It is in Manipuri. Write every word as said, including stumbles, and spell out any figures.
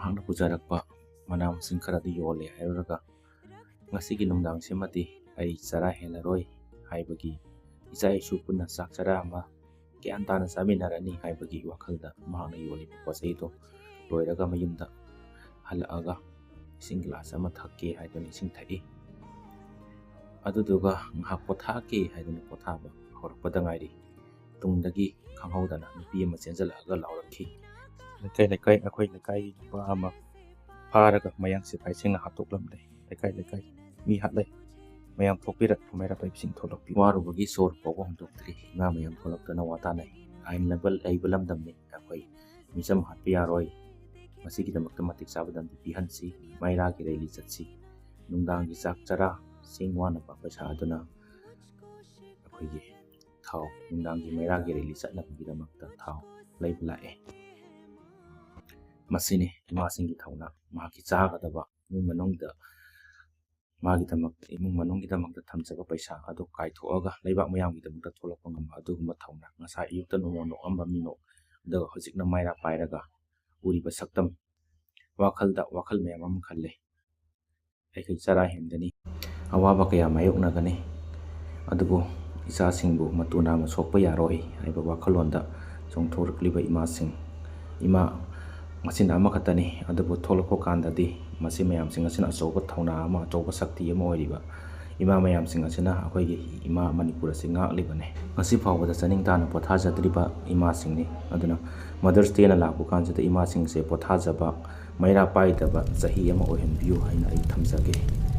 ꯃꯍꯥꯛꯅ ꯄꯨꯖꯔꯛꯄ ꯃꯅꯥ ꯃꯁꯤꯡ ꯈꯔꯗꯤ ꯌꯣꯜꯂꯦ ꯍꯥꯏꯔꯨꯔꯒ, "ꯉꯁꯤꯒꯤ ꯅꯨꯡꯗꯥꯡꯁꯤꯃꯗꯤ ꯑꯩ ꯆꯔꯥ ꯍꯦꯜꯂꯔꯣꯏ" ꯍꯥꯏꯕꯒꯤ, ꯏꯆꯥ ꯏꯁꯨ ꯄꯨꯟꯅ ꯆꯥꯛ ꯆꯔꯥ ꯑꯃ ꯒ꯭ꯌꯥꯟ ꯇꯥꯅ ꯆꯥꯃꯤꯟꯅꯔꯅꯤ ꯍꯥꯏꯕꯒꯤ ꯋꯥꯈꯜꯗ ꯃꯍꯥꯛꯅ ꯌꯣꯜꯂꯤꯕ ꯄꯣꯠ ꯆꯩꯗꯨ ꯂꯣꯏꯔꯒ ꯃꯌꯨꯝꯗ ꯍꯜꯂꯛꯑꯒ ꯏꯁꯤꯡ ꯒꯤꯂꯥꯁ ꯑꯃ ꯊꯛꯀꯦ ꯍꯥꯏꯗꯨꯅ ꯏꯁꯤꯡ ꯊꯛꯏ꯫ ꯑꯗꯨꯗꯨꯒ ꯉꯥꯏꯍꯥꯛ ꯄꯣꯊꯥꯒꯦ ꯍꯥꯏꯗꯨꯅ ꯄꯣꯊꯥꯕ ꯍꯧꯔꯛꯄꯗ ꯉꯥꯏꯔꯤ, ꯇꯨꯡꯗꯒꯤ ꯈꯪꯍꯧꯗꯅ ꯅꯨꯄꯤ ꯑꯃ ꯆꯦꯟꯁꯤꯜꯂꯛꯑꯒ ꯂꯥꯎꯔꯛꯈꯤ꯫ ꯂꯩꯀꯥꯏ ꯂꯩꯀꯥꯏ, ꯑꯩꯈꯣꯏ ꯂꯩꯀꯥꯏꯒꯤ ꯅꯨꯄꯥ ꯑꯃ ꯐꯥꯔꯒ ꯃꯌꯥꯡ ꯁꯤꯐꯥꯏꯁꯤꯡꯅ ꯍꯥꯠꯇꯣꯛꯂꯝꯂꯦ꯫ ꯂꯩꯀꯥꯏ ꯂꯩꯀꯥꯏ ꯃꯤ ꯍꯥꯠꯂꯦ꯫ ꯃꯌꯥꯝ ꯊꯣꯛꯄꯤꯔꯛ, ꯃꯩꯔꯥ ꯄꯥꯏꯕꯤꯁꯤꯡ ꯊꯣꯛꯂꯛꯄꯤꯌꯨ꯫ ꯋꯥꯔꯨꯕꯒꯤ ꯁꯣꯔ ꯐꯥꯎꯕ ꯍꯣꯟꯗꯣꯛꯇ꯭ꯔꯤ꯫ ꯏꯃꯥ ꯃꯌꯥꯝ ꯊꯣꯛꯂꯛꯇꯅ ꯋꯥ ꯇꯥꯅꯩ꯫ ꯑꯥꯏꯟ ꯂꯩꯕ, ꯂꯩꯕ ꯂꯝꯗꯝꯅꯤ꯫ ꯑꯩꯈꯣꯏ ꯃꯤꯆꯝ ꯍꯥꯠꯄ ꯌꯥꯔꯣꯏ꯫ ꯃꯁꯤꯒꯤꯗꯃꯛꯇ ꯃꯇꯤꯛ ꯆꯥꯕ ꯗꯟꯗꯤ ꯄꯤꯍꯟꯁꯤ꯫ ꯃꯩꯔꯥꯒꯤ ꯔꯦꯂꯤ ꯆꯠꯁꯤ꯫ ꯅꯨꯡꯗꯥꯡꯒꯤ ꯆꯥꯛ ꯆꯔꯥ ꯆꯦꯡ ꯋꯥꯅꯕ ꯄꯩꯁꯥ ꯑꯗꯨꯅ ꯑꯩꯈꯣꯏꯒꯤ ꯊꯥꯎ, ꯅꯨꯡꯗꯥꯡꯒꯤ ꯃꯩꯔꯥꯒꯤ ꯔꯦꯂꯤ ꯆꯠꯅꯕꯒꯤꯗꯃꯛꯇ ꯊꯥꯎ ꯂꯩꯕ ꯂꯥꯛꯑꯦ꯫ ꯃꯁꯤꯅꯤ ꯏꯃꯥꯁꯤꯡꯒꯤ ꯊꯧꯅꯥ꯫ ꯃꯍꯥꯛꯀꯤ ꯆꯥꯒꯗꯕ ꯏꯃꯨꯡ ꯃꯅꯨꯡꯗ, ꯃꯥꯒꯤꯗꯃꯛ, ꯏꯃꯨꯡ ꯃꯅꯨꯡꯒꯤꯗꯃꯛꯇ ꯊꯝꯖꯕ ꯄꯩꯁꯥ ꯑꯗꯨ ꯀꯥꯏꯊꯣꯛꯑꯒ ꯂꯩꯕꯥꯛ ꯃꯌꯥꯝꯒꯤꯗꯃꯛꯇ ꯊꯣꯛꯂꯛꯄ ꯉꯝꯕ ꯑꯗꯨꯒꯨꯝꯕ ꯊꯧꯅꯥ꯫ ꯉꯁꯥꯏ ꯑꯌꯨꯛꯇ ꯅꯣꯡꯃ ꯅꯣꯛꯑꯝꯕ ꯃꯤꯅꯣꯛ, ꯑꯗꯨꯒ ꯍꯧꯖꯤꯛꯅ ꯃꯩꯔꯥ ꯄꯥꯏꯔꯒ ꯎꯔꯤꯕ ꯁꯛꯇꯝ꯫ ꯋꯥꯈꯜꯗ ꯋꯥꯈꯜ ꯃꯌꯥꯝ ꯑꯃ ꯈꯜꯂꯦ꯫ ꯑꯩꯈꯣꯏ ꯆꯔꯥ ꯍꯦꯟꯒꯅꯤ꯫ ꯑꯋꯥꯕ ꯀꯌꯥ ꯃꯥꯌꯣꯛꯅꯒꯅꯤ꯫ ꯑꯗꯨꯕꯨ ꯏꯆꯥꯁꯤꯡꯕꯨ ꯃꯇꯨ ꯅꯥꯝꯃ ꯁꯣꯛꯄ ꯌꯥꯔꯣꯏ ꯍꯥꯏꯕ ꯋꯥꯈꯜꯂꯣꯟꯗ ꯆꯣꯡꯊꯣꯔꯛꯂꯤꯕ ꯏꯃꯥꯁꯤꯡ, ꯏꯃꯥ ꯃꯆꯤꯟ ꯑꯃꯈꯛꯇꯅꯤ, ꯑꯗꯨꯕꯨ ꯊꯣꯛꯂꯛꯄ ꯀꯥꯟꯗꯗꯤ ꯃꯁꯤ ꯃꯌꯥꯝꯁꯤꯡ ꯑꯁꯤꯅ ꯑꯆꯧꯕ ꯊꯧꯅꯥ ꯑꯃ, ꯑꯆꯧꯕ ꯁꯛꯇꯤ ꯑꯃ ꯑꯣꯏꯔꯤꯕ ꯏꯃꯥ ꯃꯌꯥꯝꯁꯤꯡ ꯑꯁꯤꯅ ꯑꯩꯈꯣꯏꯒꯤ ꯏꯃꯥ ꯃꯅꯤꯄꯨꯔ ꯑꯁꯤ ꯉꯥꯛꯂꯤꯕꯅꯤ꯫ ꯉꯁꯤ ꯐꯥꯎꯕꯗ ꯆꯅꯤꯡ ꯇꯥꯅ ꯄꯣꯊꯥꯖꯗ꯭ꯔꯤꯕ ꯏꯃꯥꯁꯤꯡꯅꯤ꯫ ꯑꯗꯨꯅ Mother's Dayꯅ ꯂꯥꯛꯄ ꯀꯥꯟꯁꯤꯗ ꯏꯃꯥꯁꯤꯡꯁꯦ ꯄꯣꯊꯥꯖꯕ, ꯃꯩꯔꯥ ꯄꯥꯏꯗꯕ ꯆꯍꯤ ꯑꯃ ꯑꯣꯏꯍꯟꯕꯤꯌꯨ ꯍꯥꯏꯅ ꯑꯩ ꯊꯝꯖꯒꯦ꯫